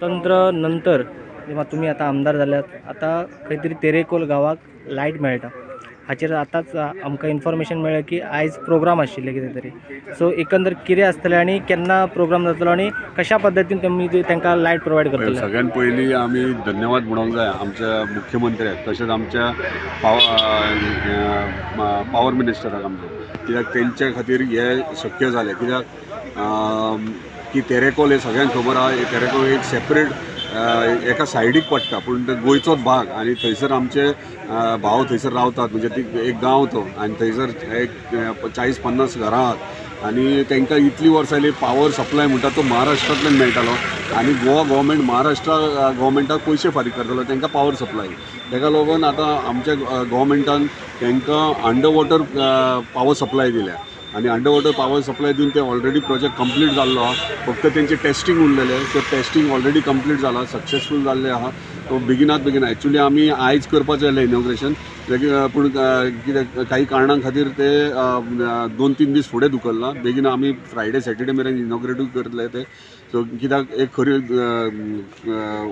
स्वतंत्र नंतर जेव्हा तुमी आतां आमदार जाल्यात, आतां खंय तरी तेरेखोल गांवाक लायट मेळटा. हाचेर आतांच आमकां इन्फॉर्मेशन मेळ्ळें की आयज प्रोग्राम आशिल्ले कितें तरी. सो एकंदर कितें आसतलें आनी केन्ना प्रोग्राम जातलो आनी कशा पद्दतीन तुमी तांकां लायट प्रोवायड करतले? सगळ्यात पयलीं आमी धन्यवाद म्हणूंक जाय आमच्या मुख्यमंत्र्याक, तशेंच आमच्या पावर मिनिस्टराक आमच्या, कित्याक तेंच्या खातीर हें शक्य जालें. कित्याक की तेरेखोल हें सगळ्यांक खबर आहा, हे तेरेखोल एक सेपरेट एका सायडीक पडटा, पूण ते गोंयचोच भाग आनी थंयसर आमचे भाव थंयसर रावतात. म्हणजे ती एक गांव तो आनी थंयसर एक 40-50 घरां आहात आनी तांकां इतलीं वर्सां जालीं पावर सप्लाय म्हणटा तो महाराष्ट्रांतल्यान मेळटालो आनी गोवा गव्हर्मेंट महाराष्ट्रा गव्हर्मेंटाक पयशे फारीक करतालो तांकां पावर सप्लाय. ताका लागून आतां आमच्या गव्हर्मेंटान तांकां अंडर वॉटर पावर सप्लाय दिल्या आनी अंडर वॉटर पावर सप्लाय दिवन ते ऑलरेडी प्रोजेक्ट कंप्लीट जाल्लो आहा. फक्त तेंचे टेस्टींग उरलेलें. ते टेस्टींग ऑलरेडी कंप्लीट जाला, सक्सेसफूल जाल्लें आहा. तो बेगिनात बेगीन, एक्चुली आमी आयज करपाचें आसलें इनॉग्रेशन, पूण कितें काही कारणां खातीर ते 2-3 दीस फुडें धुकल्लां. बेगीन आमी फ्रायडे सॅटर्डे मेरेन इनॉग्रेटूय करतले ते. सो कित्याक एक खरी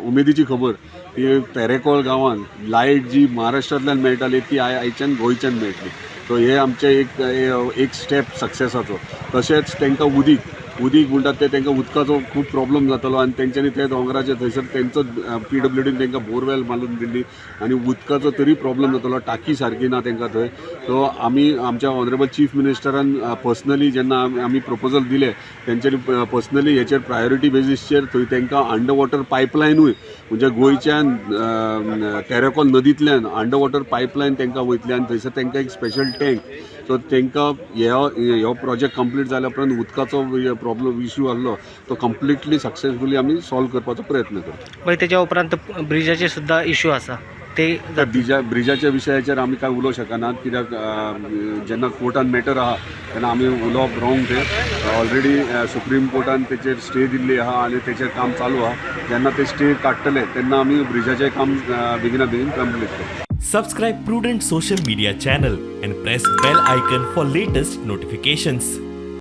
उमेदीची खबर की तेरेखोल गांवांत लायट जी महाराष्ट्रांतल्यान मेळटाली ती आयच्यान गोंयच्यान मेळटली. सो हे आमचें एक एक स्टेप सक्सेसाचो. तशेंच तांकां उदीक उदीक म्हणटात ते, तांकां उदकाचो खूब प्रॉब्लम जातालो आनी तेंच्यांनी ते दोंगराचेर थंयसर तेंचो पीडब्ल्यूडीन तांकां बोरवेल मारून दिल्ली आनी उदकाचो तरी प्रॉब्लम जातालो, टाकी सारकी ना तांकां थंय. सो आमी आमच्या ऑनरेबल चीफ मिनिस्टरान पर्सनली जेन्ना आमी प्रपोजल दिले, तेंच्यांनी पर्सनली हेचेर प्रायोरिटी बेजीसचेर थंय तांकां अंडर वॉटर पायपलायनूय, म्हणजे गोंयच्यान तेरेखोल नदींतल्यान अंडर वॉटर पायपलायन तांकां वयतली आनी थंयसर तांकां एक स्पेशल टँक. सो तांकां ह्यो प्रोजेक्ट कंप्लीट जाल्या उपरांत उदकाचो प्रॉब्लम इशू आहलो तो कंप्लिटली सक्सेसफुली आमी सॉल्व करपाचो प्रयत्न करता. मागीर तेच्या उपरांत ब्रिजाचे सुद्दां इशू आसा ते? त्या ब्रिजाच्या विशयाचेर आमी कांय उलोवंक शकनात, कित्याक जेन्ना कोर्टान मॅटर आहा तेन्ना आमी उलोवप रॉंग. तें ऑलरेडी सुप्रीम कोर्टान तेचेर स्टे दिल्ली आहा आनी तेचेर काम चालू आहा. जेन्ना ते स्टे काडटले तेन्ना आमी ब्रिजाचें काम बेगिना बेगीन कंप्लीट करतले. Subscribe Prudent Social Media channel and press bell icon for latest notifications.